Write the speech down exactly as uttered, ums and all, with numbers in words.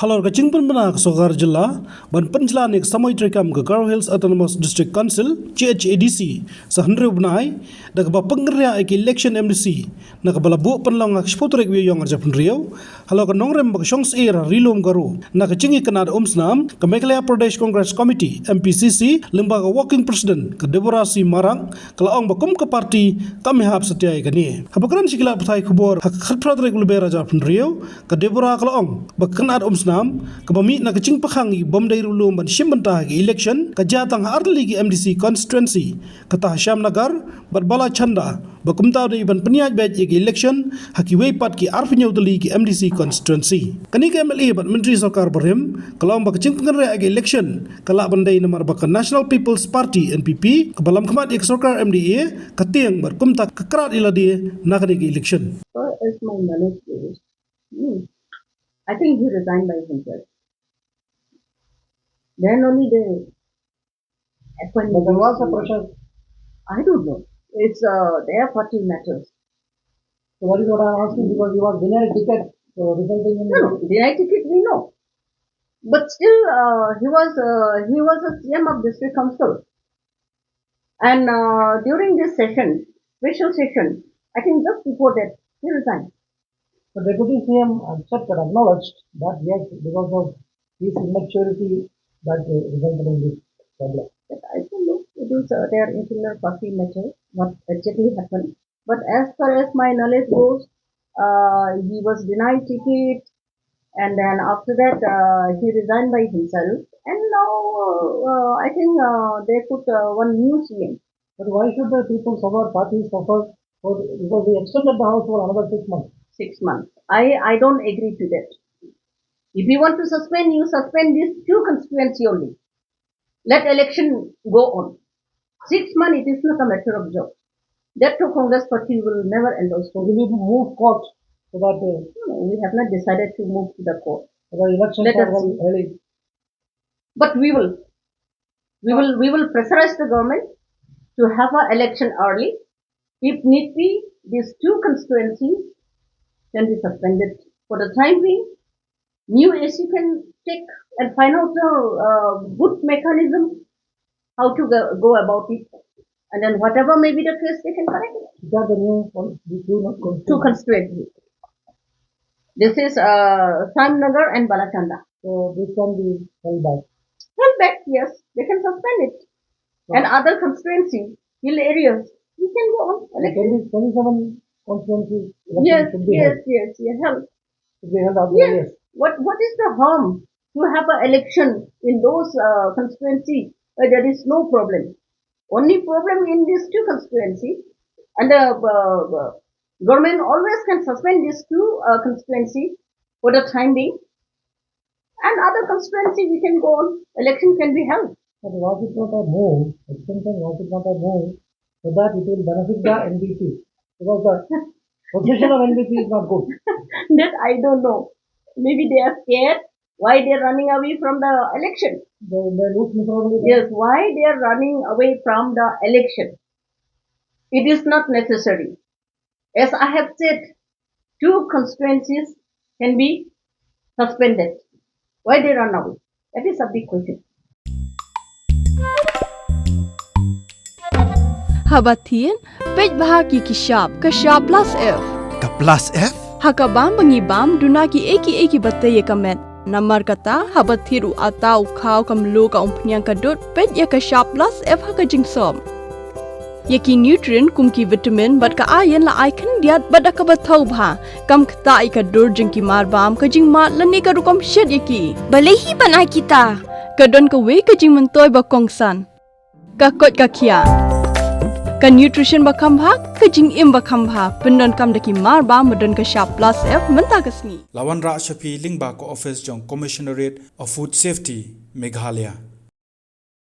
Halor ka jingpynbna ka sorkar jylla ban pynjlan ïa ka samoi treikam ka Garo Hills Autonomous District Council, G H A D C, sa hynriew bnai, da kaba pynkynriah ïa ka election M D C, na kaba la buh pynlong ha ka shiphew tarik u Ïaïong arhajar hynriew, halor ka nongrim ba ka shong syier ha Ri-lum Garo, na ka jingïakynad umsnam ka Meghalaya Pradesh Congress Committee, M P C C, lyngba ka Working President ka Deborah C Marak, ka la ong ba kum ka party kam ïahap satia ïa kane. Haba kren sha ki lad pathai khubor ha ka khatphra tarik u Lber arhajar hynriew, ka Deborah ka la ong ba ka kynad umsnam kaba mih na ka jingpyrkhang ïa ki bym dei riewlum ban shim bynta ha ka election ka jia tang ha artylli ki M D C constituency, kata ha Shyamnagar bad Balachanda, ba kumta u dei ban pynïaid beit ïa ka election ha kiwei pat ki arphew hynñiew tylli ki M D C constituency. Kane ka M L A bad Myntri Sorkar barim ka la ong ba ka jingpynkynriah ïa ka election ka lah ban dei namar ba ka National People's Party, N P P, kaba lam khmat ïa ka sorkar M D A, ka tieng bad kumta ka krat ïa lade na kane ka election. As far as my knowledge goes, hmm, I think he resigned by himself. Then only they appoint. But there was a pressure. I don't know. It's, uh, their party matters. So that is what I'm asking, because he was denied ticket, so resulting in. No, no, denied ticket we know. But still, uh, he was, uh, he was a C M of district council. And, uh, during this session, special session, I think just before that, he resigned. The deputy C M accepted, acknowledged that yes, because of his immaturity that, uh, resulted in this problem. But I don't know. It is, uh, their internal party matter, what exactly happened. But as far as my knowledge goes, uh, he was denied ticket, and then after that, uh, he resigned by himself. And now, uh, I think, uh, they put, uh, one new C M. But why should the people of our party suffer for, because we extended the house for another six months? Six months. I, I don't agree to that. If you want to suspend, you suspend these two constituency only. Let election go on. Six months, it is not a matter of joke. That too, Congress party will never endorse. So will you move court so that, uh, no, no, we have not decided to move to the court. The election. Let us see. But we will, we will, we will pressurize the government to have an election early. If need be, these two constituencies can be suspended for the time being. New A C can take and find out the, uh, good mechanism how to go, go about it. And then whatever may be the case, they can correct it. These are the new ones, the two constituencies. Two constituencies. This is, uh, Shyamnagar and Balachanda. So this can be held back. Held back, yes. They can suspend it. And other constituency, hill areas, we can go on election. Twenty, twenty-seven constituency election should be held. Yes, yes, yes, yes, held. Should be held at the earliest. What, what is the harm to have an election in those, uh, constituency where there is no problem? Only problem in these two constituency, and the, uh, uh, government always can suspend these two, uh, constituency for the time being. And other constituency we can go on, election can be held. But was it not a move, extension, was it not a move so that it will benefit the N P P? Because the position of N P P is not good. That I don't know. Maybe they are scared. Why they are running away from the election? They, they lose control. Yes, why they are running away from the election? It is not necessary. As I have said, two constituencies can be suspended. Why they run away? That is a big question. Haba thied, peit bha ïa ki shap, ka shap plus F. Ka plus F? Ha ka bam ba ngi bam, duna kiei kiei kiba tei ïa ka met. Namar kata, haba thied u atta, u khaw, ka mluh, ka umphniang, ka dud, peit ïa ka shap plus F ha ka jingsop. Ïa ki nutrient kum ki vitamin bad ka iron la ai khyndiat bad da kaba thaw bha. Kam ktah ïa ka dur jong ki marbam, ka jingmad lane ka rukom shet ïa ki. Balei hi ban ai kita? Ka don kawei ka jingmyntoi ba kongsan. Ka koit ka khiah. Ka nutrition ba kham bha, ka jingim ba kham bha. Pyndonkam da ki marbam ba don ka shap plus F mynta ka sngi. La wanrah sha phi lyngba ka office jong Commissionerate of Food Safety, Meghalaya.